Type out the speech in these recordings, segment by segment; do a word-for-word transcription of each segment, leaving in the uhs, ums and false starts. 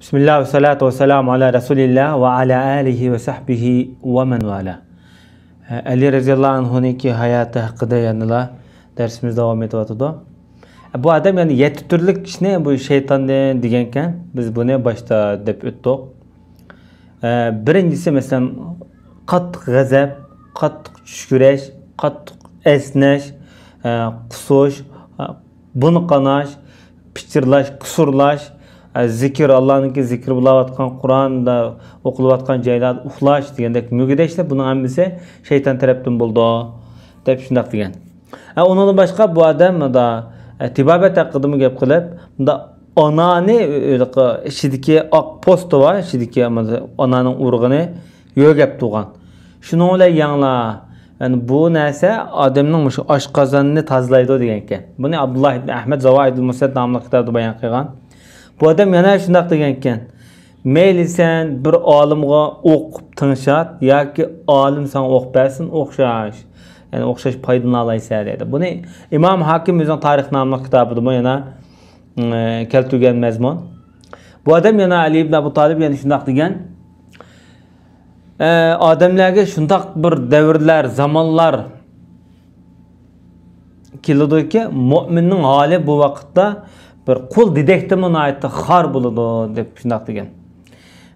بىسمىللا ۋەسسالاتۇ ۋەسسالامۇ ئالا رەسۇلىللا ۋە ئالا ئالىھى ۋە سەھبىھى ۋە مەن ۋالا. ئەلى رەزىياللاھۇ ئەنھۇنىڭكى ھاياتى ھەققىدە يەنىلا دەرسىمىز داۋام ئېتىۋاتىدۇ. بۇ ئادەم يەنە يەتتە تۈرلۈك ئىشنى بۇ شەيتاندىن دېگەنكەن. بىز بۇنى باشتا دەپ ئۆتتۇق. بىرىنچىسى، مەسىلەن، قاتتىق غەزەپ، قاتتىق چۈشكۈرەش، قاتتىق ئەسنەش، قۇسۇش، بۇنى قاناش، پىچىرلاش، قۇسۇرلاش، ئە، زىكىر، ئاللانىڭكى زىكرى بولاۋاتقان، قۇرئاندا ئوقۇلۇۋاتقان جايلاردا ئۇخلاش دېگەندەك مۈگدەك ئىشلار، بۇنىڭ ھەممىسى شەيتان تەرەپتىن بولىدۇ، دەپ شۇنداق دېگەن. ئە، ئۇنىڭدىن باشقا بۇ ئادەم مۇندا، ئە، تېبابەت ھەققىدىمۇ گەپ قىلىپ، مۇندا ئانانى، ئۆ-، ئۆ-، ئىچىدىكى ئاق پوستى بار، ئىچىدىكى مۇندا ئانانىڭ ئۇرۇغىنى يۆگەپ تۇرغان. شۇنىڭ بىلەن يەڭلا، يەنى بۇ نەرسە ئادەمنىڭ مۇشۇ ئاشقازىنىنى تازىلايدۇ دېگەنكەن. بۇنى ئابدۇللا ئىبن ئەھمەد زاۋائىدۇل مۇسنەد ناملىق كىتابىدا بايان قىلغان. بۇ ئادەم يەنە شۇنداق دېگەنكەن. مەيلى سەن بىر ئالىمغا ئوقۇپ تىڭشات ياكى ئالىم ساڭا ئوقۇپ بەرسۇن، ئوخشاش. يەنى ئوخشاش پايدىلىنالايسەن دەيدۇ. بۇنى ئىمام ھاكىم ئۆزىنىڭ تارىخ ناملىق كىتابىدىمۇ يەنە، ئى، كەلتۈرگەن مەزمۇن. بۇ ئادەم يەنە ئەلى ئىبن ئەبۇ تالىپ يەنە شۇنداق دېگەن. ئە، ئادەملەرگە شۇنداق بىر دەۋرلەر، زامانلار كېلىدۇكى، مۆمىننىڭ ھالى بۇ ۋاقىتتا بىر قۇل دېدەكتىنمۇ ناھايىتى خار بولىدۇ، دەپ شۇنداق دېگەن.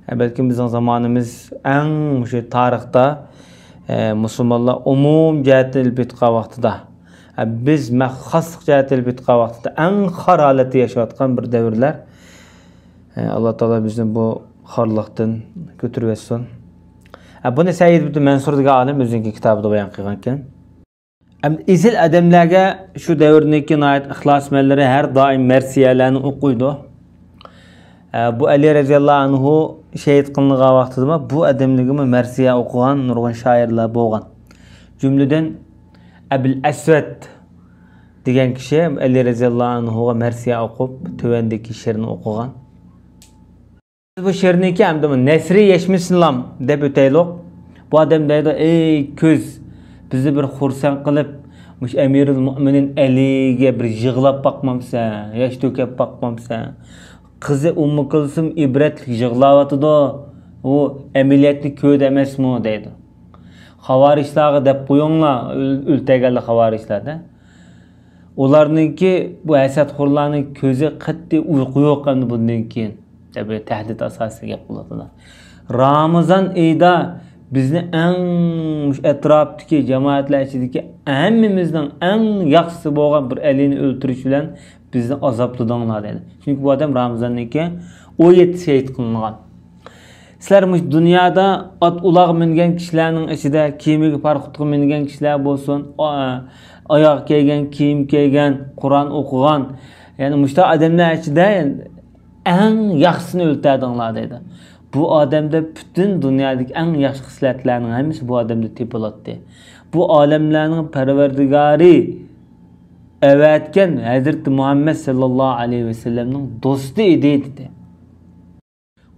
ئە، بەلكىم بىزنىڭ زامانىمىز ئەڭ مۇشۇ تارىختا، ئە، مۇسۇلمانلار ئومۇم جەھەتتىن ئېلىپ ئېيتقان ۋاقتىدا، ئە، بىز مە-، خاسلىق جەھەتتىن ئېلىپ ئېيتقان ۋاقتىدا ئەڭ خار ھالەتتە ياشاۋاتقان بىر دەۋرلەر. ئە، ئاللا تائالا بىزنى بۇ خارلىقتىن كۆتۈرۈۋەتسۇن. ئە، بۇنى سەئىد ئىبن مەنسۇر دېگەن ئالىم ئۆزىنىڭكى كىتابىدا بايان قىلغانىكەن. ئەمدى ئېسىل ئادەملەرگە شۇ دەۋرنىڭكى ناھايىتى ئىخلاسمەنلىرى ھەر دائىم مەرسىيەلەرنى ئوقۇيدۇ. ئە، بۇ ئەلى رەزىياللاھۇ ئەنھۇ شېھىت قىلىنغان ۋاقتىدىمۇ بۇ ئادەملەرگىمۇ مەرسىيە ئوقۇغان نۇرغۇن شائىرلار بولغان. جۈملىدىن ئەبۇل ئەسۋەد دېگەن كىشى ئەلى رەزىياللاھۇ ئەنھۇغا مەرسىيە ئوقۇپ، تۆۋەندىكى شېئىرنى ئوقۇغان. بۇ شېئىرنىڭكى ئەمدى بۇ نەسرى يەشمىسىنلام دەپ ئۆتەيلۇق. بۇ ئادەم دەيدۇ، ئەي كۈز، بىزنى بىر خۇرسەن قىلىپ، مۇشۇ ئەمىرۇل مۆمىنىن ئەلىگە بىر يىغلاپ باقمامسەن، ياش تۆكۈپ باقمامسەن؟ قىزى ئۇممۇ كۇلسۇم ئىبرەتلىك يىغلاۋاتىدۇ. ئۇ ئەمەلىيەتنى كۆردى ئەمەسمۇ؟ دەيدۇ. خاۋارىجلارغا دەپ قويۇڭلار، ئۆل-، ئۆلتۈرگەنلەر خاۋارىجلار دە. ئۇلارنىڭكى، بۇ ھەسەتخورلارنىڭ كۆزى قەتئىي ئۇيقۇ يوق ئەمدى بۇندىن كېيىن، دەپ بىر تەھدىت ئاساسىدا گەپ قىلىۋاتىدۇ. رامىزان ئېيىدا بىزنى ئەڭ مۇشۇ ئەتراپتىكى جامائەتلەر ئىچىدىكى ھەممىمىزنىڭ ئەڭ ياخشىسى بولغان بىر ئەلىنى ئۆلتۈرۈش بىلەن بىزنى ئازابلىدىڭلار دەيدۇ. چۈنكى بۇ ئادەم رامىزاندىن كېيىن ئون يەتتە شېھىت قىلىنغان. سىلەر مۇشۇ دۇنيادا ئات ئۇلاغا مىنگەن كىشىلەرنىڭ ئىچىدە، كېمىگە، پاراخوتقا مىنگەن كىشىلەر بولسۇن، ئا-، ئاياغ كىيگەن، كىيىم كىيگەن، قۇرئان ئوقۇغان، يەنى مۇشۇنداق ئادەملەر ئىچىدە ئەڭ ياخشىسىنى ئۆلتۈردۈڭلار دەيدۇ. بۇ ئادەمدە پۈتۈن دۇنيادىكى ئەڭ ياخشى خىسلەتلەرنىڭ ھەممىسى بۇ ئادەمدە تېپىلاتتى. بۇ ئالەملەرنىڭ پەرۋەردىگارى ئەۋەتكەن ھەزرىتى مۇھەممەد ساللاللاھۇ ئەلەيھى ۋەسەللەمنىڭ دوستى ئىدى دېدى.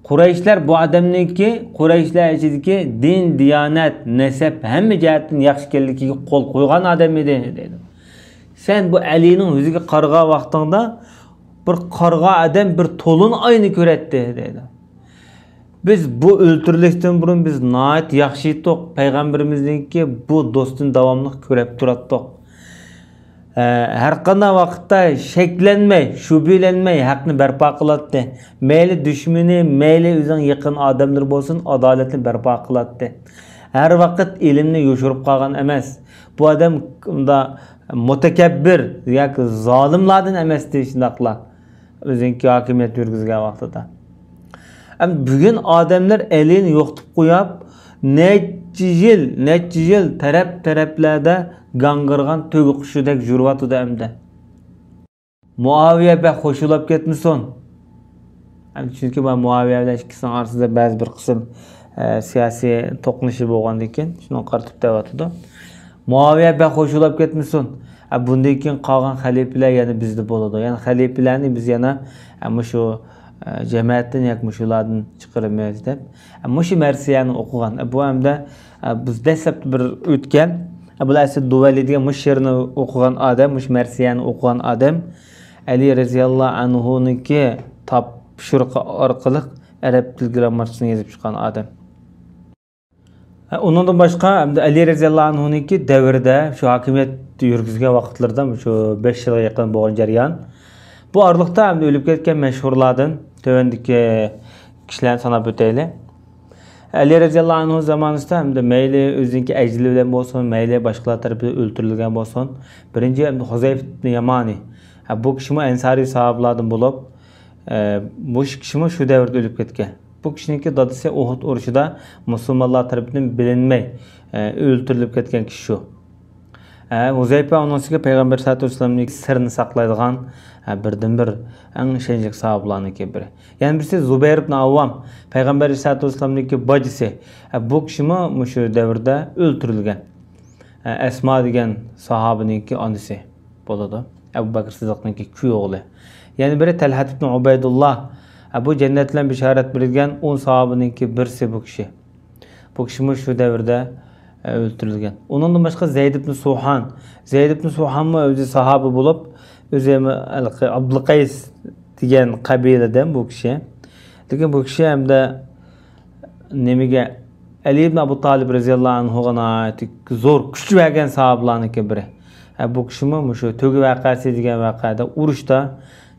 قۇرەيشلەر بۇ ئادەمنىڭكى، قۇرەيشلەر ئىچىدىكى دىن، دىيانەت، نەسەب، ھەممە جەھەتتىن ياخشى ئىكەنلىكىگە قول قويغان ئادەم ئىدى، دەيدۇ. سەن بۇ ئەلىنىڭ يۈزىگە قارىغان ۋاقتىڭدا بىر قارىغان ئادەم بىر تولۇن ئاينى كۆرەتتى، دەيدۇ. بىز بۇ ئۆلتۈرۈلۈشتىن بۇرۇن بىز ناھايىتى ياخشى ئىدۇق. پەيغەمبىرىمىزنىڭكى بۇ دوستىنى داۋاملىق كۆرۈپ تۇراتتۇق. ئە، ھەرقانداق ۋاقىتتا شەكلەنمەي، شۈبھىلەنمەي ھەقنى بەرپا قىلاتتى. مەيلى دۈشمىنى، مەيلى ئۆزىنىڭ يېقىن ئادەملىرى بولسۇن، ئادالەتنى بەرپا قىلاتتى. ھەر ۋاقىت ئىلىمنى يوشۇرۇپ قالغان ئەمەس. بۇ ئادەم مۇنداق مۇتەكەببىر ياكى زالىملاردىن ئەمەستى شۇنداقلا. ئۆزىنىڭكى ھاكىمىيەت يۈرگۈزگەن ۋاقتىدا. ئەمدى بۈگۈن ئادەملەر ئەلىنى يوقىتىپ قويۇپ، نەچچە يىل، نەچچە يىل تەرەپ-تەرەپلەردە گاڭگىرىغان تۆگە قۇشىدەك يۈرۈۋاتىدۇ ئەمدى. مۇئاۋىيە بەك خوش بولاپ كەتمىسۇن. ئەمدى چۈنكى مانا مۇئاۋىيە بىلەن ئىككىسىنىڭ ئارىسىدا بەزى بىر قىسىم، ئە، سىياسىي توقۇنۇشۇش بولغاندىن كېيىن شۇنىڭغا قارىتىپ دەۋاتىدۇ. مۇئاۋىيە بەك خوش بولاپ كەتمىسۇن. ئە، بۇندىن كېيىن قالغان خەلىپىلەر يەنە بىزدە بولىدۇ. يەنى خەلىپىلەرنى بىز يەنە، ئە، مۇشۇ، ئە، جەمەتتىن ياكى مۇشۇلاردىن چىقىرىمىز دەپ، ئە، مۇشۇ مەرسىيەنى ئوقۇغان. ئە، بۇ ھەمدە، ئە، بىز دەسلەپتە بىر ئۆتكەن، ئە، ئەبۇل ئەسۋەد دۇۋەلى دېگەن مۇشۇ شېئىرنى ئوقۇغان ئادەم، مۇشۇ مەرسىيەنى ئوقۇغان ئادەم ئەلى رەزىياللاھۇ ئەنھۇنىڭكى تاپ پىشۇرۇقى ئارقىلىق ئەرەب تىل گىرامماتىكىسىنى يېزىپ چىققان ئادەم. ئۇنىڭدىن باشقا، ئەمدى ئەلى رەزىياللاھۇ ئەنھۇنىڭكى دەۋرىدە، شۇ ھاكىمىيەت يۈرگۈزگەن ۋاقىتلىرىدا، شۇ بەش يىلغا يېقىن بولغان جەريان. بۇ ئارىلىقتا ئەمدى ئۆلۈپ كەتكەن مەشھۇرلاردىن تۆۋەندىكى كىشىلەرنى ساناپ ئۆتەيلى. ئەلى رەزىياللاھۇ ئەنھۇ زامانىسىدا ئەمدى مەيلى ئۆزىنىڭكى ئەجىلى بىلەن بولسۇن، مەيلى باشقىلار تەرىپىدىن ئۆلتۈرۈلگەن بولسۇن، بىرىنچى ئەمدى ھۇزەيفە ئىبن يامانى. ھە، بۇ كىشىمۇ ئەنسارىي ساھابىلاردىن بولۇپ، ئە، بۇ كىشىمۇ شۇ دەۋردە ئۆلۈپ كەتكەن. بۇ كىشىنىڭكى دادىسى ئۇھۇد ئۇرۇشىدا مۇسۇلمانلار تەرىپىدىن بىلىنمەي، ئە، ئۆلتۈرۈلۈپ كەتكەن كىشى شۇ. ھە، ھۇزەيپە ئۇنىڭ ئۈستىگە پەيغەمبەر ئەلەيھىسسالاتۇ ۋەسسالامنىڭ سىرىنى ساقلايدىغان، ھە، بىردىنبىر ئەڭ ئىشەنچلىك ساھابىلارنىڭكى بىرى. يەنە بىرسى زۇبەير ئىبن ئاۋۋام، پەيغەمبەر ئەلەيھىسسالاتۇ ۋەسسالامنىڭكى باجىسى. ھە، بۇ كىشىمۇ مۇشۇ دەۋردە ئۆلتۈرۈلگەن. ھە، ئەسما دېگەن ساھابىنىڭكى ئانىسى بولىدۇ. ئەبۇ بەكرى سىددىقنىڭكى كۈيئوغلى. يەنە بىرى تەلھەت ئىبن ئۇبەيدۇللا. ھە، بۇ جەننەت بىلەن بېشارەت بېرىلگەن ئون ساھابىنىڭكى بىرسى بۇ كىشى. بۇ كىشىمۇ شۇ دەۋردە، ئە، ئۆلتۈرۈلگەن. ئۇنىڭدىن باشقا زەيد ئىبن سۇھان. زەيد ئىبن سۇھانمۇ ئۆزى ساھابە بولۇپ، ئۆزى ھېلىقى ئابدۇلقەيس دېگەن قەبىلىدىن بۇ كىشى. لېكىن بۇ كىشى ھەمدە نېمىگە، ئەلى ئىبن ئەبۇ تالىپ رەزىياللاھۇ ئەنھۇغا ناھايىتى زور كۈچ بەرگەن ساھابىلارنىڭكى بىرى. ھە، بۇ كىشىمۇ مۇشۇ تۆگە ۋەقەسى دېگەن ۋەقەدە ئۇرۇشتا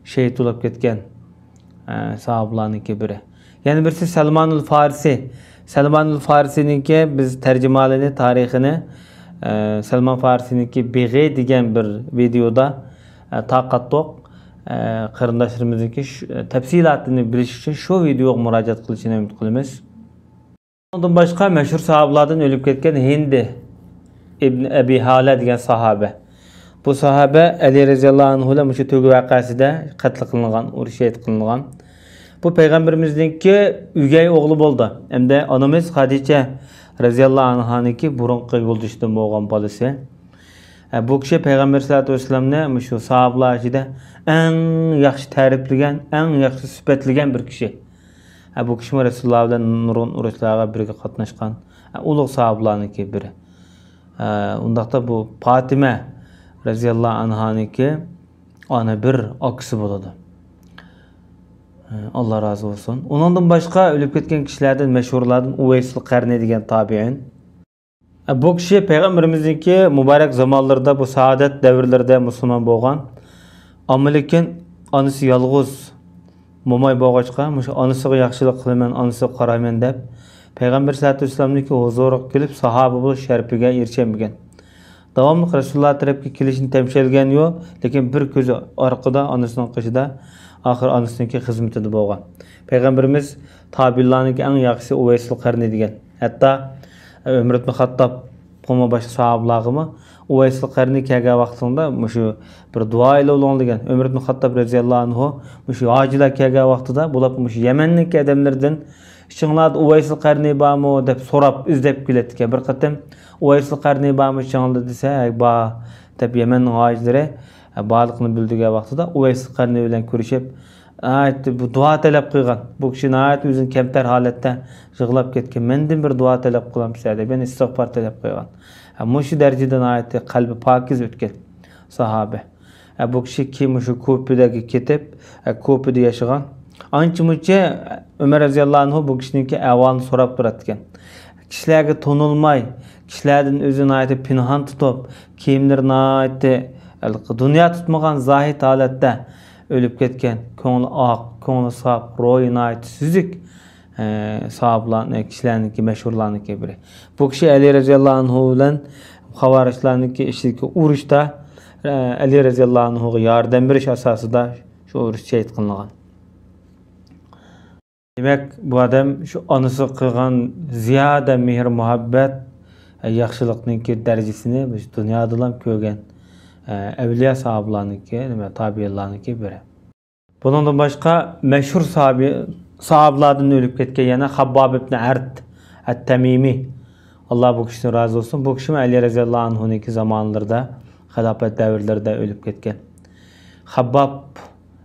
شېھىت بولۇپ كەتكەن، ھە، ساھابىلارنىڭكى بىرى. يەنە بىرسى سەلمانۇل فارسى. سەلمانۇل فارسىنىڭكى بىز تەرجىمىھالىنى، تارىخىنى، ئە، سەلمان فارسىنىڭكى بېغى دېگەن بىر ۋىدېيودا، ئە، تارقاتتۇق. ئە، قېرىنداشلىرىمىزنىڭكى شۇ، تەپسىلاتىنى بىلىش ئۈچۈن شۇ ۋىدېيوغا مۇراجىئەت قىلىشىنى ئۈمىد قىلىمىز. ئۇنىڭدىن باشقا مەشھۇر ساھابىلاردىن ئۆلۈپ كەتكەن ھىندى ئىبن ئەبى ھالە دېگەن ساھابە. بۇ ساھابە ئەلى رەزىياللاھۇ ئەنھۇ بىلەن مۇشۇ تۆگە ۋەقەسىدە قەتل قىلىنغان، ئۇرۇش شېھىت قىلىنغان. بۇ پەيغەمبىرىمىزنىڭكى ئۆگەي ئوغلى بولدى. ھەمدە ئانىمىز خەدىچە رەزىياللاھۇ ئەنھانىڭكى بۇرۇنقى يولدىشىدىن بولغان بالىسى. ھە، بۇ كىشى پەيغەمبەر سەللەللاھۇ ئەلەيھى ۋەسەللەمنى مۇشۇ ساھابىلار ئىچىدە ئەڭ ياخشى تەرىپلىگەن، ئەڭ ياخشى سۈپەتلىگەن بىر كىشى. ھە، بۇ كىشىمۇ رەسۇلۇللا بىلەن نۇرغۇن ئۇرۇشلارغا بىرگە قاتناشقان، ھە، ئۇلۇغ ساھابىلارنىڭكى بىرى. ھە، ئۇنداقتا بۇ پاتىمە رەزىياللاھۇ ئەنھانىڭكى ئانا بىر ئاكىسى بولىدۇ. ھە، ئاللا رازى بولسۇن. ئۇنىڭدىن باشقا ئۆلۈپ كەتكەن كىشىلەردىن، مەشھۇرلاردىن ئۇۋەيسۇل قەرنى دېگەن تابىئىن. بۇ كىشى پەيغەمبىرىمىزنىڭكى مۇبارەك زامانلىرىدا، بۇ سائادەت دەۋرلىرىدە مۇسۇلمان بولغان. ئەمما لېكىن ئانىسى يالغۇز موماي بولغاچقا، مۇشۇ ئانىسىغا ياخشىلىق قىلىمەن، ئانىسىغا قارايمەن دەپ، پەيغەمبەر سەللەللاھۇ ئەلەيھى ۋەسەللەمنىڭكى ھۇزۇرىغا كېلىپ، ساھابە بولۇش شەرىپىگە ئېرىشەلمىگەن. داۋاملىق رەسۇلۇللا تەرەپكە كېلىشنى تەمشەلگەنيۇ، لېكىن بىر كۆزى ئارقىدا، ئانىسىنىڭ قېشىدا، ئاخىر ئانىسىنىڭكى خىزمىتىدە بولغان. پەيغەمبىرىمىز تابىئىنلارنىڭكى ئەڭ ياخشىسى ئۇۋەيسۇل قەرنى دېگەن. ھەتتا ئۆمەر ئىبن خاتتابقىمۇ، باشقا ساھابىلارغىمۇ ئۇۋەيسۇل قەرنى كەلگەن ۋاقتىڭدا مۇشۇ بىر دۇئا ئېلىۋېلىڭ دېگەن. ئۆمەر ئىبن خاتتاب رەزىياللاھۇ ئەنھۇ مۇشۇ ھاجىلار كەلگەن ۋاقتىدا، بولۇپمۇ مۇشۇ يەمەننىڭكى ئادەملىرىدىن ئىچىڭلاردا ئۇۋەيسۇل قەرنى بارمۇ دەپ سوراپ، ئىزدەپ كېلەتتىكەن. بىر قېتىم ئۇۋەيسۇل قەرنى بارمۇ ئىچىڭلاردا دېسە، ھەي، بار دەپ يەمەننىڭ ھاجىلىرى، ھە، بارلىقىنى بىلدۈرگەن ۋاقتىدا ئۇۋەيسۇل قەرنى بىلەن كۆرۈشۈپ، ناھايىتى بۇ دۇئا تەلەپ قىلغان. بۇ كىشى ناھايىتى ئۆزىنى كەمتەر ھالەتتە يىغلاپ كەتكەن. مەندىن بىر دۇئا تەلەپ قىلامسىلەر دەپ، يەنى ئىستىغپار تەلەپ قىلغان. ھە، مۇشۇ دەرىجىدە ناھايىتى قەلبى پاكىز ئۆتكەن ساھابە. ھە، بۇ كىشى كېيىن مۇشۇ كۇفىدىكى كېتىپ، ھە، كۇفىدا ياشىغان. ئانچە مۇنچە ئۆمەر رەزىياللاھۇ ئەنھۇ بۇ كىشىنىڭكى ئەھۋالىنى سوراپ تۇراتتىكەن. كىشىلەرگە تونۇلماي، كىشىلەردىن ئۆزىنى ناھايىتى پىنھان تۇتۇپ، كىيىملىرى ناھايىتى ھېلىقى دۇنيا تۇتمىغان زاھىد ھالەتتە ئۆلۈپ كەتكەن. كۆڭلى ئاق، كۆڭلى ساپ، روھى ناھايىتى سۈزۈك، ئە، ساھابىلارنى، كىشىلەرنىڭكى، مەشھۇرلارنىڭكى بىرى. بۇ كىشى ئەلى رەزىياللاھۇ ئەنھۇ بىلەن خاۋارىجلارنىڭكى ئىچىدىكى ئۇرۇشتا، ئە، ئەلى رەزىياللاھۇ ئەنھۇغا ياردەم بېرىش ئاساسىدا شۇ ئۇرۇشتا شېھىت قىلىنغان. دېمەك، بۇ ئادەم شۇ ئانىسىغا قىلغان زىيادە مېھىر-مۇھەببەت، ياخشىلىقنىڭكى دەرىجىسىنى بىز دۇنيادىلا كۆرگەن، ئەۋلىيا ساھابىلارنىڭكى، نېمە، تابىئىنلارنىڭكى بىرى. بۇنىڭدىن باشقا، مەشھۇر ساھابى، ساھابىلاردىن ئۆلۈپ كەتكەن يەنە خابباب ئىبن ئەرت ئەت-تەمىمى. ئاللا بۇ كىشىدىن رازى بولسۇن. بۇ كىشىمۇ ئەلى رەزىياللاھۇ ئەنھۇنىڭكى زامانلىرىدا، خىلاپەت دەۋرلىرىدە ئۆلۈپ كەتكەن. خابباب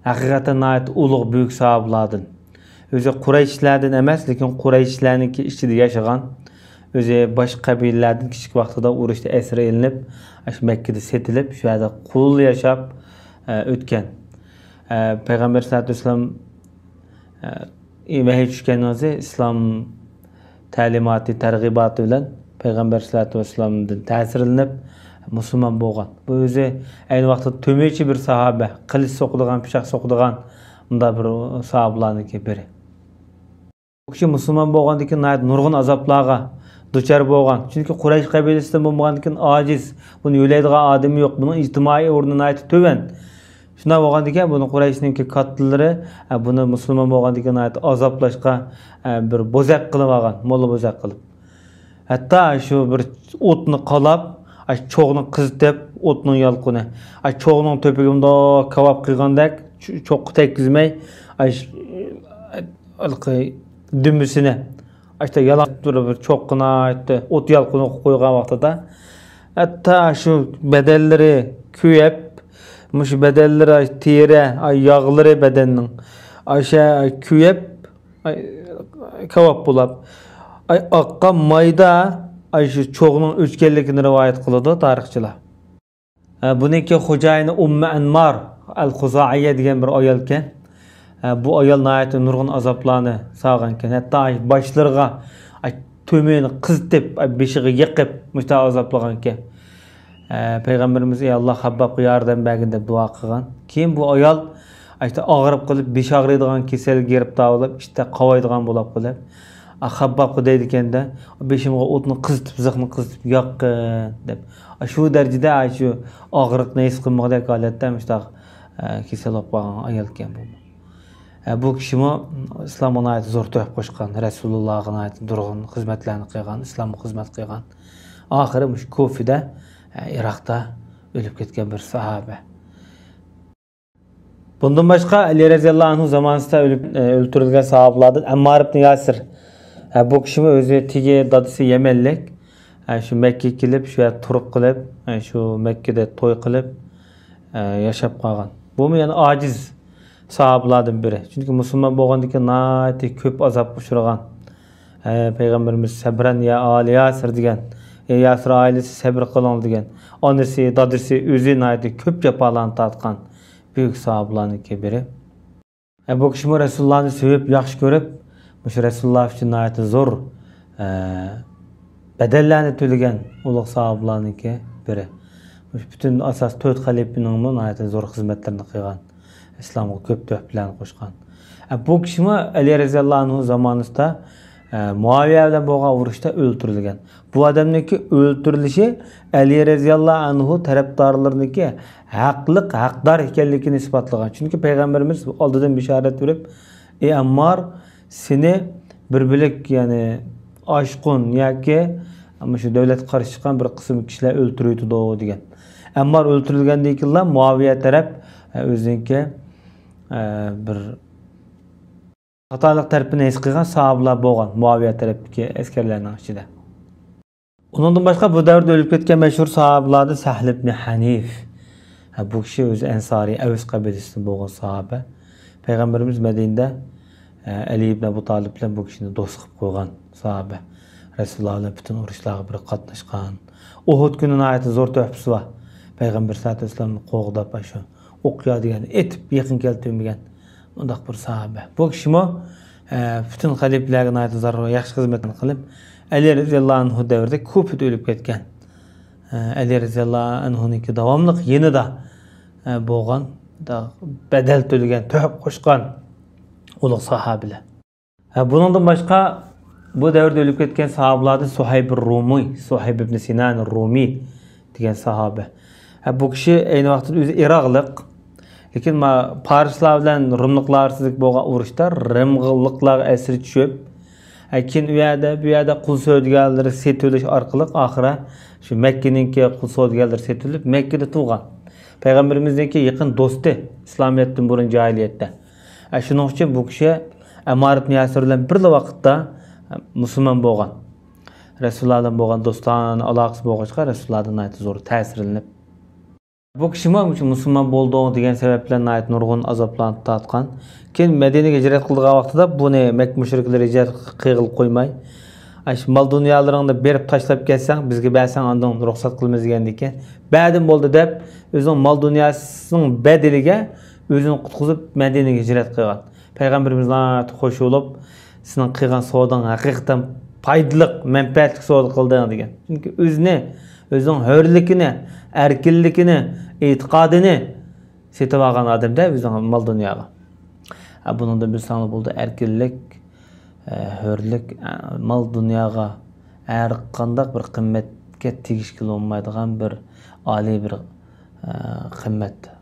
ھەقىقەتەن ناھايىتى ئۇلۇغ، بۈيۈك ساھابىلاردىن. ئۆزى قۇرەيشلەردىن ئەمەس، لېكىن قۇرەيشلەرنىڭكى ئىچىدە ياشىغان. ئۆزى باشقا قەبىلىلەردىن كىچىك ۋاقتىدا ئۇرۇشتا ئەسىر ئېلىنىپ، ئاشۇ مەككىدە سېتىلىپ، شۇ يەردە قۇل ياشاپ، ئە، ئۆتكەن. ئە، پەيغەمبەر سەللەللاھۇ ئەلەيھى ۋەسەللەم ئى، ۋەھىي چۈشكەن ۋاقتى ئىسلام تەلىماتى، تەرغىباتى بىلەن پەيغەمبەر سەللەتۇ ۋەسسالامدىن تەسىرلىنىپ مۇسۇلمان بولغان. بۇ ئۆزى ئەينى ۋاقىتتا تۆمۈرچى بىر ساھابە، قىلىچ سوقىدىغان، پىچاق سوقىدىغان مۇنداق بىر ساھابىلارنىڭكى بىرى. بۇ كىشى مۇسۇلمان بولغاندىن كېيىن ناھايىتى نۇرغۇن ئازابلارغا دۇچار بولغان. چۈنكى قۇرەيش قەبىلىسىدىن بولمىغاندىكىن ئاجىز، بۇنى يۆلەيدىغان ئادىمى يوق، بۇنىڭ ئىجتىمائىي ئورنى ناھايىتى تۆۋەن. شۇنداق بولغاندىكىن بۇنى قۇرەيشنىڭكى كاتتىلىرى، ئە، بۇنى مۇسۇلمان بولغاندىكىن ناھايىتى ئازابلاشقا، ئە، بىر بوزەك قىلىپ ئالغان، موللا بوزەك قىلىپ. ھەتتا شۇ بىر ئوتنى قالاپ، ئاشۇ چوغنى قىزىتىپ، ئوتنىڭ يالقۇنى، ئاشۇ چوغنىڭ تۆپىگە مۇنداق كاۋاپ قىلغاندەك، چو-، چوغقا تەگكۈزمەي، ئاشۇ، ھېلىقى دۈمبىسىنى، ئاشۇ يالاڭ بىر، بىر چوغقا ئوت يالقۇنى قويغان ۋاقتىدا، ھەتتا شۇ بەدەنلىرى كۆيۈپ، مۇشۇ بەدەنلىرى، تېرە، ياغلىرى بەدەننىڭ، ئاشۇ كۆيۈپ، ئاي، كاۋاپ بولاپ، ئاي، ئاققان مايدا، ئاي، شۇ چوغنىڭ ئۆچكەنلىكىنى رىۋايەت قىلىدۇ تارىخچىلار. ئە، بۇنىڭكى خوجايىنى ئۇممۇ ئەنمار ئەل خۇزائىيە دېگەن بىر ئايالكەن. ئە، بۇ ئايال ناھايىتى نۇرغۇن ئازابلارنى ساغانكەن. ھەتتا، ئاي، باشلىرىغا، ئاي، تۆمۈرنى قىزىتىپ، ئاي، بېشىغا يېقىپ، مۇشۇنداق ئازابلىغانكەن. ئە، پەيغەمبىرىمىز، «ئەي ئاللا، خەببابقا ياردەم بەرگىن» دەپ دۇئا قىلغان. كېيىن بۇ ئايال، ئاشۇ ئاغرىپ قېلىپ، بېشى ئاغرىيدىغان كېسەلگە گىرىپتار بولۇپ، ئىچىدە قاۋايدىغان بولۇپ قېلىپ، ئا، خەببابقا دەيدىكەن-دە، «بېشىمغا ئوتنى قىزىتىپ، زىخنى قىزىتىپ ياققىن» دەپ. ئا، شۇ دەرىجىدە، ئا، شۇ ئاغرىقنى ھېس قىلمىغۇدەك ھالەتتە مۇشۇنداق، ئە، كېسەل بولۇپ قالغان ئايالكەن بۇ. ئە، بۇ كىشىمۇ ئىسلامغا ناھايىتى زور تۆھپە قوشقان، رەسۇلۇللاغا ناھايىتى نۇرغۇن خىزمەتلەرنى قىلغان، ئىسلامغا خىزمەت قىلغان. ئاخىرى مۇشۇ كۇفىدە، ئە، ئىراقتا ئۆلۈپ كەتكەن بىر ساھابە. بۇندىن باشقا، ئەلى رەزىياللاھۇ ئەنھۇ زامانىسىدا ئۆلۈپ، ئە، ئۆلتۈرۈلگەن ساھابىلاردىن ئەممار ئىبن ياسىر. ئە، بۇ كىشىمۇ ئۆزى تېگى دادىسى يەمەنلىك. ئە، شۇ مەككىگە كېلىپ، شۇ يەردە تۇرۇپ قېلىپ، ئە، شۇ مەككىدە توي قىلىپ، ئە، ياشاپ قالغان. بۇمۇ يەنە ئاجىز ساھابىلاردىن بىرى. چۈنكى مۇسۇلمان بولغاندىن كېيىن ناھايىتى كۆپ ئازابقا ئۇچرىغان. ئە، پەيغەمبىرىمىز «سەبرەن يا ئالى ياسىر» دېگەن، «ئەي ياسىر ئائىلىسى، سەبرى قىلىڭ» دېگەن. ئانىسى، دادىسى، ئۆزى ناھايىتى كۆپ جاپالارنى تارتقان بۈيۈك ساھابىلارنىڭكى بىرى. ئە، بۇ كىشىمۇ رەسۇلۇللانى سۆيۈپ، ياخشى كۆرۈپ، مۇشۇ رەسۇلۇللا ئۈچۈن ناھايىتى زور، ئە، بەدەللەرنى تۆلىگەن ئۇلۇغ ساھابىلارنىڭكى بىرى. مۇشۇ پۈتۈن ئاساس تۆت خەلىپىنىڭمۇ ناھايىتى زور خىزمەتلىرىنى قىلغان، ئىسلامغا كۆپ تۆھپىلەرنى قوشقان. ئە، بۇ كىشىمۇ ئەلى رەزىياللاھۇ ئەنھۇ زامانىسىدا، ئە، مۇئاۋىيە بىلەن بولغان ئۇرۇشتا ئۆلتۈرۈلگەن. بۇ ئادەمنىڭكى ئۆلتۈرۈلۈشى ئەلى رەزىياللاھۇ ئەنھۇ تەرەپدارلىرىنىڭكى ھەقلىق، ھەقدار ئىكەنلىكىنى ئىسپاتلىغان. چۈنكى پەيغەمبىرىمىز ئالدىدىن بېشارەت بېرىپ، «ئەي ئەممار، سېنى بىر بۆلەك، يەنى ئاشقۇن ياكى مۇشۇ دۆلەتكە قارشى چىققان بىر قىسىم كىشىلەر ئۆلتۈرۈۋېتىدۇ» دېگەن. ئەممار ئۆلتۈرۈلگەندىن كېيىنلا مۇئاۋىيە تەرەپ، ئە، ئۆزىنىڭكى، ئە، بىر خاتالىق تەرىپىنى ھېس قىلغان ساھابىلار بولغان مۇئاۋىيە تەرەپتىكى ئەسكەرلەرنىڭ ئىچىدە. ئۇنىڭدىن باشقا بۇ دەۋردە ئۆلۈپ كەتكەن مەشھۇر ساھابىلاردىن سەھل ئىبنى ھەنىف. ھە، بۇ كىشى ئۆزى ئەنسارىي، ئەۋس قەبىلىسىدىن بولغان ساھابە. پەيغەمبىرىمىز مەدىنىدە، ھە، ئەلى ئىبن ئەبۇ تالىپ بىلەن بۇ كىشىنى دوست قىلىپ قويغان ساھابە. رەسۇلۇللا بىلەن پۈتۈن ئۇرۇشلارغا بىر قاتناشقان. ئۇھۇد كۈنى ناھايىتى زور تۆھپىسى بار. پەيغەمبەر سەللەللاھۇ ئەلەيھى ۋەسەللەمنى قوغداپ، ئاشۇ ئوقيا دېگەننى ئېتىپ، يېقىن كەلتۈرمىگەن مۇنداق بىر ساھابە. بۇ كىشىمۇ، ئە، پۈتۈن خەلىپىلەرگە ناھايىتى زور، ياخشى خىزمەتنى قىلىپ، ئەلى رەزىياللاھۇ ئەنھۇ دەۋرىدە كۇفىدە ئۆلۈپ كەتكەن. ئە، ئەلى رەزىياللاھۇ ئەنھۇنىڭكى داۋاملىق يېنىدا، ئە، بولغان، دا-، بەدەل تۆلىگەن، تۆھپە قوشقان ئۇلۇغ ساھابىلەر. ھە، بۇنىڭدىن باشقا، بۇ دەۋردە ئۆلۈپ كەتكەن ساھابىلاردىن سۇھەيب رومىي، سۇھەيب ئىبن سىنان رومىي دېگەن ساھابە. ھە، بۇ كىشى ئەينى ۋاقىتتا ئۆزى ئىراقلىق، لېكىن ما-، پارسلار بىلەن روملۇقلار ئارىسىدىكى بولغان ئۇرۇشتا روملۇقلارغا ئەسىرى چۈشۈپ، ھە، كېيىن ئۇ يەردە، بۇ يەردە قۇل سودىگەرلىرى سېتىۋېلىش ئارقىلىق ئاخىرى شۇ مەككىنىڭكى قۇل سودىگەرلىرى سېتىۋېلىپ، مەككىدە تۇغان. پەيغەمبىرىمىزنىڭكى يېقىن دوستى ئىسلامىيەتتىن بۇرۇن جاھىلىيەتتە. ئە، شۇنىڭ ئۈچۈن بۇ كىشى ئەممار ئىبن ياسىر بىلەن بىرلا ۋاقىتتا، ئە، مۇسۇلمان بولغان. رەسۇلۇللا بىلەن بولغان دوستانە ئالاقىسى بولغاچقا، رەسۇلۇللادىن ناھايىتى زور تەسىرلىنىپ. بۇ كىشىمۇ مۇشۇ مۇسۇلمان بولدۇڭ دېگەن سەۋەب بىلەن ناھايىتى نۇرغۇن ئازابلارنى تارتقان. كېيىن مەدىنىگە ھىجرەت قىلىدىغان ۋاقتىدا بۇنى مەككە مۇشرىكلىرى ھىجرەت قىلغىلى قويماي، ئاشۇ مال-دۇنيالىرىڭنى بېرىپ تاشلاپ كەتسەڭ، بىزگە بەرسەڭ، ئاندىن رۇخسەت قىلىمىز دېگەندىكىن، بەردىم بولدى دەپ، ئۆزىنىڭ مال-دۇنياسىنىڭ بەدىلىگە ئۆزىنى قۇتقۇزۇپ، مەدىنىگە ھىجرەت قىلغان. پەيغەمبىرىمىز ناھايىتى خوش بولۇپ، سېنىڭ قىلغان سوداڭ ھەقىقەتەن پايدىلىق، مەنپەئەتلىك سودا قىلدىڭ دېگەن. چۈنكى ئۆزىنى، ئۆزىنىڭ ھۆرلۈكىنى، ئەركىنلىكىنى، ئېتىقادىنى سېتىۋالغان ئادەمدە ئۆزىنىڭ مال دۇنياغا. ھە، بۇنىڭدىن بىلسەڭلار بولدى، ئەركىنلىك، ئە، ھۆرلۈك، ئە، مال دۇنياغا ھەر قانداق بىر قىممەتكە تېگىشكىلى بولمايدىغان بىر ئالىي بىر، ئە، قىممەت.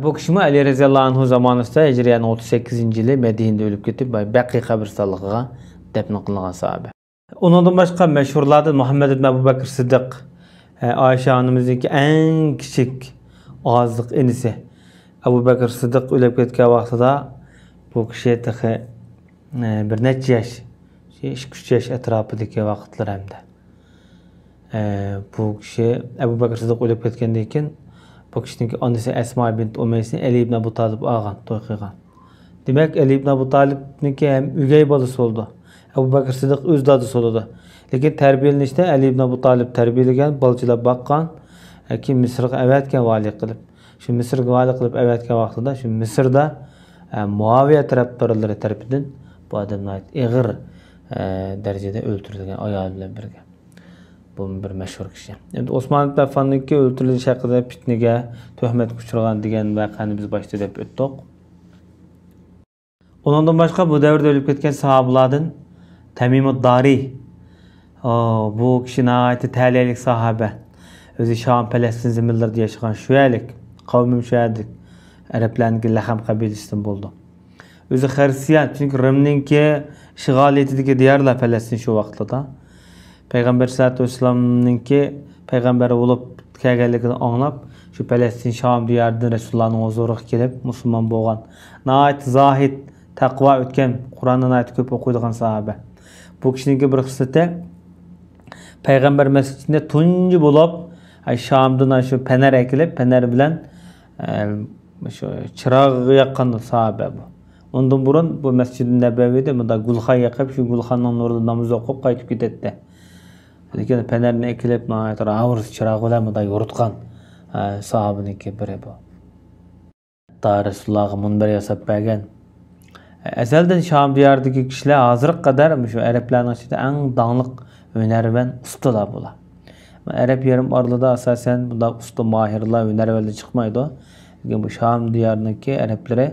بۇ كىشىمۇ ئەلى رەزىياللاھۇ ئەنھۇ زامانىسىدا ھىجرىيەنىڭ ئوتتۇز سەككىزىنچى يىلى مەدىنىدە ئۆلۈپ كېتىپ، بەقىي قەبرىستانلىقىغا دەپنە قىلىنغان ساھابە. ئۇنىڭدىن باشقا مەشھۇرلاردىن مۇھەممەد ئىبن ئەبۇ بەكىر سىددىق، ئە، ئائىشە ئانىمىزنىڭكى ئەڭ كىچىك ئازلىق ئىنىسى ئەبۇ بەكىر سىددىق ئۆلۈپ كەتكەن ۋاقتىدا بۇ كىشى تېخى، ئە، بىر نەچچە ياش، ئىككى، ئۈچ ياش ئەتراپىدىكى ۋاقىتلىرى ھەمدە. ئە، بۇ كىشى ئەبۇ بەكىر سىددىق ئۆلۈپ كەتكەندىن كېيىن، بۇ كىشىنىڭكى ئانىسى ئەسما بىنت ئۇمەيسنى ئەلى ئىبن ئەبۇ تالىپ ئالغان، توي قىلغان. دېمەك، ئەلى ئىبن ئەبۇ تالىپنىڭكى ھەم ئۆگەي بالىسى بولىدۇ. ئەبۇ بەكىر سىددىق ئۆز دادىسى بولىدۇ. لېكىن تەربىيەلىنىشتە ئەلى ئىبن ئەبۇ تالىپ تەربىيەلىگەن، بالا چىلاپ باققان، كېيىن مىسىرغا ئەۋەتكەن ۋالىي قىلىپ. شۇ مىسىرغا ۋالىي قىلىپ ئەۋەتكەن ۋاقتىدا شۇ مىسىردا، ئە، مۇئاۋىيە تەرەپدارلىرى تەرىپىدىن بۇ ئادەم ناھايىتى ئېغىر، ئە، دەرىجىدە ئۆلتۈرۈلگەن ئايالى بىلەن بىرگە. بۇمۇ بىر مەشھۇر كىشى. ئەمدى ئوسمان ئىبن ئەففاننىڭكى ئۆلتۈرۈلۈشى ھەققىدە پىتنىگە، تۆھمەتكە ئۇچرىغان دېگەن ۋەقەنى بىز باشتا دەپ ئۆتتۇق. ئۇنىڭدىن باشقا بۇ دەۋردە ئۆلۈپ كەتكەن ساھابىلاردىن تەمىمۇد دارى. ئو، بۇ كىشى ناھايىتى تەلەيلىك ساھابە. ئۆزى شام، پەلەستىن زېمىنلىرىدا ياشىغان شۇئەلىك، قەۋمىم شۇئەلىك، ئەرەبلەرنىڭكى لەخەم قەبىلىسىدىن بولىدۇ. ئۆزى خەرسىيان، چۈنكى رىمنىڭكى ئىشغالىيىتىدىكى دىيارلار پەلەستىن شۇ ۋاقىتلاردا. پەيغەمبەر سەللەللاھۇ ئەلەيھى ۋەسەللەمنىڭكى پەيغەمبەر بولۇپ كەلگەنلىكىنى ئاڭلاپ، شۇ پەلەستىن شام دىيارىدىن رەسۇلۇللانىڭ ھۇزۇرىغا كېلىپ، مۇسۇلمان بولغان ناھايىتى زاھىد، تەقۋا ئۆتكەن، قۇرئاننى ناھايىتى كۆپ ئوقۇيدىغان ساھابە. بۇ كىشىنىڭكى بىر خىسلىتى، پەيغەمبەر مەسچىتىنى تۇنجى بولۇپ، ئاي، شامدىن ئاشۇ پەنەر ئەكېلىپ، پەنەر بىلەن، ئە، شۇ چىراغ ياققان ساھابە بۇ. ئۇندىن بۇرۇن بۇ مەسچىدى نەبەۋىدە مۇنداق گۈلخان يېقىپ، شۇ گۈلخاننىڭ نۇرىدا نامىزى ئوقۇپ قايتىپ كېتەتتى. لېكىن پەنەرنى ئەكېلىپ، ناھايىتى راۋۇرۇس چىراغ بىلەن مۇنداق يورۇتقان، ئە، ساھابىنىڭكى بىرى بۇ. ھەتتا رەسۇلۇللاغا مۇنبەر ياساپ بەرگەن. ئەزەلدىن شام دىيارىدىكى كىشىلەر ھازىرغا قەدەر مۇشۇ ئەرەبلەرنىڭ ئىچىدە ئەڭ داڭلىق ھۈنەرۋەن ئۇستىلار بۇلار. ئەرەب يېرىم ئارىلىدا ئاساسەن بۇنداق ئۇستا ماھىرلار، ھۈنەرۋەنلەر چىقمايدۇ. لېكىن بۇ شام دىيارىنىڭكى ئەرەبلىرى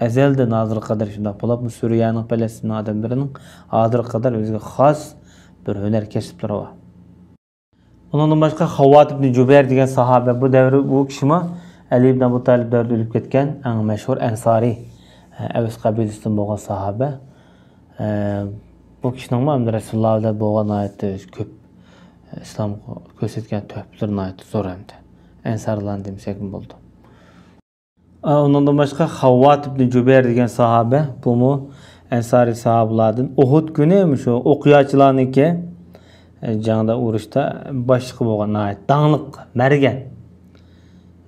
ئەزەلدىن ھازىرغا قەدەر شۇنداق بولۇپ، بۇ سۈرىيەنىڭ، پەلەستىننىڭ ئادەملىرىنىڭ ھازىرغا قەدەر ئۆزىگە خاس بىر ھۈنەر كەسىپلىرى بار. ئۇنىڭدىن باشقا خاۋۋات ئىبنى جۇبەير دېگەن ساھابە، بۇ دەۋر، بۇ كىشىمۇ ئەلى ئىبن ئەبۇ تالىپ دەۋرىدە ئۆلۈپ كەتكەن ئەڭ مەشھۇر ئەنسارى، ئەۋس قەبىلىسىدىن بولغان ساھابە. بۇ كىشىنىڭمۇ ئەمدى رەسۇلۇللا بىلەن بولغان ناھايىتى كۆپ، ئىسلام كۆرسەتكەن تۆھپىلىرى ناھايىتى زور ئەمدى. ئەنسارلارنى دېمىسەكمۇ بولىدۇ. ئۇنىڭدىن باشقا خاۋۋات ئىبنى جۇبەير دېگەن ساھابە، بۇمۇ ئەنسارىي ساھابىلاردىن. ئۇھۇد كۈنى مۇشۇ ئوقياچىلارنىڭكى، ئە، جەڭدە، ئۇرۇشتا باشلىقى بولغان ناھايىتى داڭلىق مەرگەن.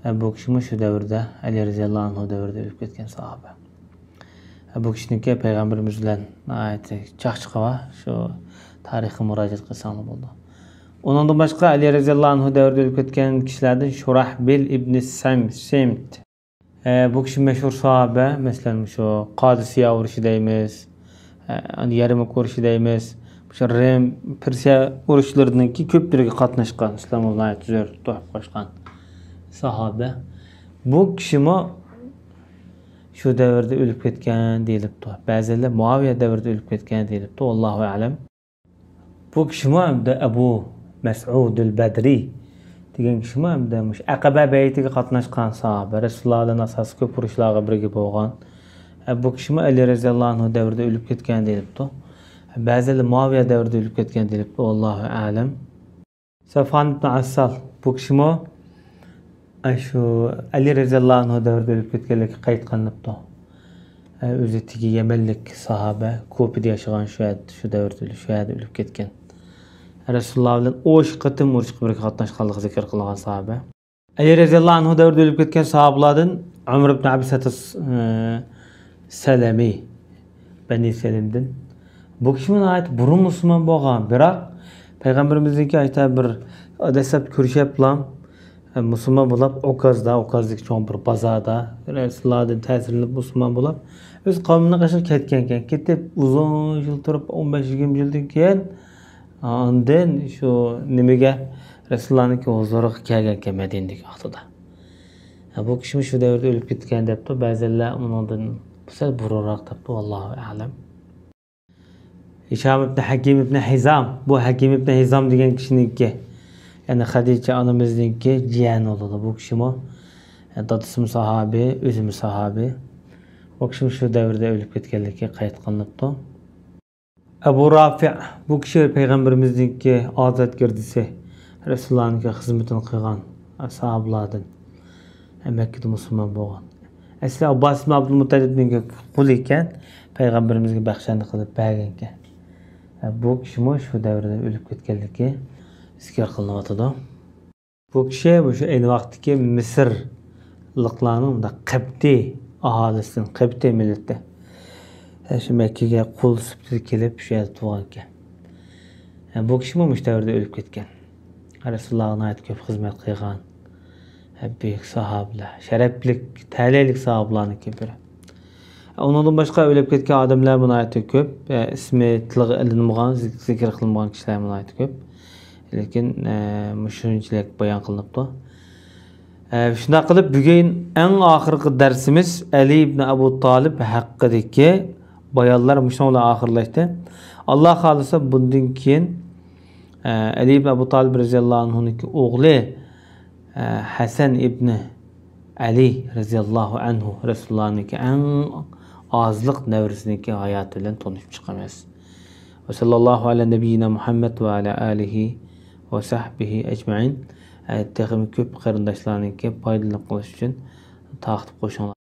ئە، بۇ كىشىمۇ شۇ دەۋردە، ئەلى رەزىياللاھۇ ئەنھۇ دەۋرىدە ئۆلۈپ كەتكەن ساھابە. ئە، بۇ كىشىنىڭكى پەيغەمبىرىمىز بىلەن ناھايىتى چاقچىقى بار. شۇ تارىخقا مۇراجىئەت قىلساڭلار بولىدۇ. ئۇنىڭدىن باشقا ئەلى رەزىياللاھۇ ئەنھۇ دەۋرىدە ئۆلۈپ كەتكەن كىشىلەردىن شۇراھبىل ئىبنى سەم-، سىمت. ئە، بۇ كىشى مەشھۇر ساھابە، مەسىلەن، مۇشۇ قادىسىيە ئۇرۇشى دەيمىز، ئە، يەرمۇك ئۇرۇشى دەيمىز، مۇشۇ رىم، پېرسىيە ئۇرۇشلىرىنىڭكى كۆپلىرىگە قاتناشقان، ئىسلامغا ناھايىتى زور تۆھپە قوشقان ساھابە. بۇ كىشىمۇ شۇ دەۋردە ئۆلۈپ كەتكەن دېيىلىپتۇ. بەزىلەر مۇئاۋىيە دەۋرىدە ئۆلۈپ كەتكەن دېيىلىپتۇ. ۋاللاھۇ ئەلەم. بۇ كىشىمۇ ھەمدە ئەبۇ مەسئۇدۇل بەدرى دېگەن كىشىمۇ ھەمدە مۇشۇ ئەقەبە بەيئىتىگە قاتناشقان ساھابە، رەسۇلۇللا بىلەن ئاساسىي كۆپ ئۇرۇشلارغا بىرگە بولغان. ئە، بۇ كىشىمۇ ئەلى رەزىياللاھۇ ئەنھۇ دەۋرىدە ئۆلۈپ كەتكەن دېيىلىپتۇ. بەزىلەر مۇئاۋىيە دەۋرىدە ئۆلۈپ كەتكەن دېيىلىپتۇ. ۋاللاھۇ ئەلەم. سەفۋان ئىبن ئەسسال، بۇ كىشىمۇ ئاشۇ ئەلى رەزىياللاھۇ ئەنھۇ دەۋرىدە ئۆلۈپ كەتكەنلىكى قەيت قىلىنىپتۇ. ئۆزى تېگى يەمەنلىك ساھابە، كۇپىدا ياشىغان، شۇ يەردە، شۇ دەۋردە، شۇ يەردە ئۆلۈپ كەتكەن. رەسۇلۇللا بىلەن ئوش قېتىم ئۇرۇشقا بىرگە قاتناشقانلىقى زىكىر قىلىنغان ساھابە. ئەلى رەزىياللاھۇ ئەنھۇ دەۋرىدە ئۆلۈپ كەتكەن ساھابىلاردىن ئۆمەر ئىبن ئەبسەت، ئە، سەلەمى، بەنى سەلىمدىن. بۇ كىشىمۇ ناھايىتى بۇرۇن مۇسۇلمان بولغان، بىراق پەيغەمبىرىمىزنىڭكى ئاشۇنداق بىر دەسلەپ كۆرۈشەپلا، مۇسۇلمان بولاپ، ئوكازدا، ئوكازدىكى چوڭ بىر بازاردا رەسۇلۇللاھدىن تەسىرلىنىپ مۇسۇلمان بولاپ، ئۆز قەۋمىنىڭ قېشىغا كەتكەنكەن. كېتىپ ئۇزۇن يىل تۇرۇپ، ئون بەش يىگىرمە يىلدىن كېيىن، ئاندىن شۇ نېمىگە، رەسۇلۇللاھنىڭكى ھۇزۇرىغا كەلگەنكەن مەدىنىدىكى ۋاقتىدا. ھە، بۇ كىشىمۇ شۇ دەۋردە ئۆلۈپ كەتكەن دەپتۇ. بەزىلەر ئۇنىڭدىن سەل بۇرۇنراق دەپتۇ. ۋاللاھۇ ئەلەم. ھىشام ئىبن ھەكىم ئىبن ھىزام. بۇ ھەكىم ئىبن ھىزام دېگەن كىشىنىڭكى، يەنى خەدىچە ئانىمىزنىڭكى جىيەنى بولىدۇ. بۇ كىشىمۇ، دادىسىمۇ ساھابى، ئۆزىمۇ ساھابى. بۇ كىشىمۇ شۇ دەۋردە ئۆلۈپ كەتكەنلىكى قەيت قىلىنىپتۇ. ئەبۇ رافىئ، بۇ كىشى پەيغەمبىرىمىزنىڭكى ئازاد گىردىسى، رەسۇلۇللاھنىڭكى خىزمىتىنى قىلغان ساھابىلاردىن. مەككىدە مۇسۇلمان بولغان. ئەسلى ئابباس ئىبن ئابدۇلمۇتتەلىبنىڭكى قۇلى ئىكەن، پەيغەمبىرىمىزگە بەخشەندە قىلىپ بەرگەنكەن. بۇ كىشىمۇ شۇ دەۋردە ئۆلۈپ كەتكەنلىكى زىكىر قىلىنىۋاتىدۇ. بۇ كىشى مۇشۇ ئەينى ۋاقىتتىكى مىسىرلىقلارنىڭ مۇنداق قەبتىي ئاھالىسىدىن، قەبتىي مىللىتى. شۇ مەككىگە قۇل سۈپىتىدە كېلىپ، شۇ يەردە تۇغانكەن. بۇ كىشىمۇ مۇشۇ دەۋردە ئۆلۈپ كەتكەن. رەسۇلۇللاھقا ناھايىتى كۆپ خىزمەت قىلغان. بۈيۈك ساھابىلەر، شەرەپلىك، تەلەيلىك ساھابىلارنىڭكى بىرى. ئۇنىڭدىن باشقا ئۆلۈپ كەتكەن ئادەملەر ناھايىتى كۆپ. ئە، ئىسمى تىلغا ئېلىنمىغان، زىك-، زىكىر قىلىنمىغان كىشىلەر ناھايىتى كۆپ. لېكىن، ئە، مۇشۇنچىلىك بايان قىلىنىپتۇ. ئە، شۇنداق قىلىپ، بۈگۈن ئەڭ ئاخىرقى دەرسىمىز ئەلى ئىبن ئەبۇ تالىپ ھەققىدىكى بايانلار مۇشۇنىڭ بىلەن ئاخىرلاشتى. ئاللا خالىسا، بۇندىن كېيىن، ئە، ئەلى ئىبن ئەبۇ تالىپ رەزىياللاھۇ ئەنھۇنىڭكى ئوغلى، ئە، ھەسەن ئىبنى ئەلى رەزىياللاھۇ ئەنھۇ رەسۇلۇللاھنىڭكى ئەڭ ئازلىق نەۋرىسىنىڭكى ھاياتى بىلەن تونۇشۇپ چىقىمىز. ۋە ساللاللاھۇ ئەلە نەبىييىنا مۇھەممەد ۋە ئەلە ئالىھى ۋە سەھبىھى ئەجمەئىن. ئە، تېخىمۇ كۆپ قېرىنداشلارنىڭكى پايدىلىنىپ قېلىش ئۈچۈن تارقىتىپ قوشۇڭلار.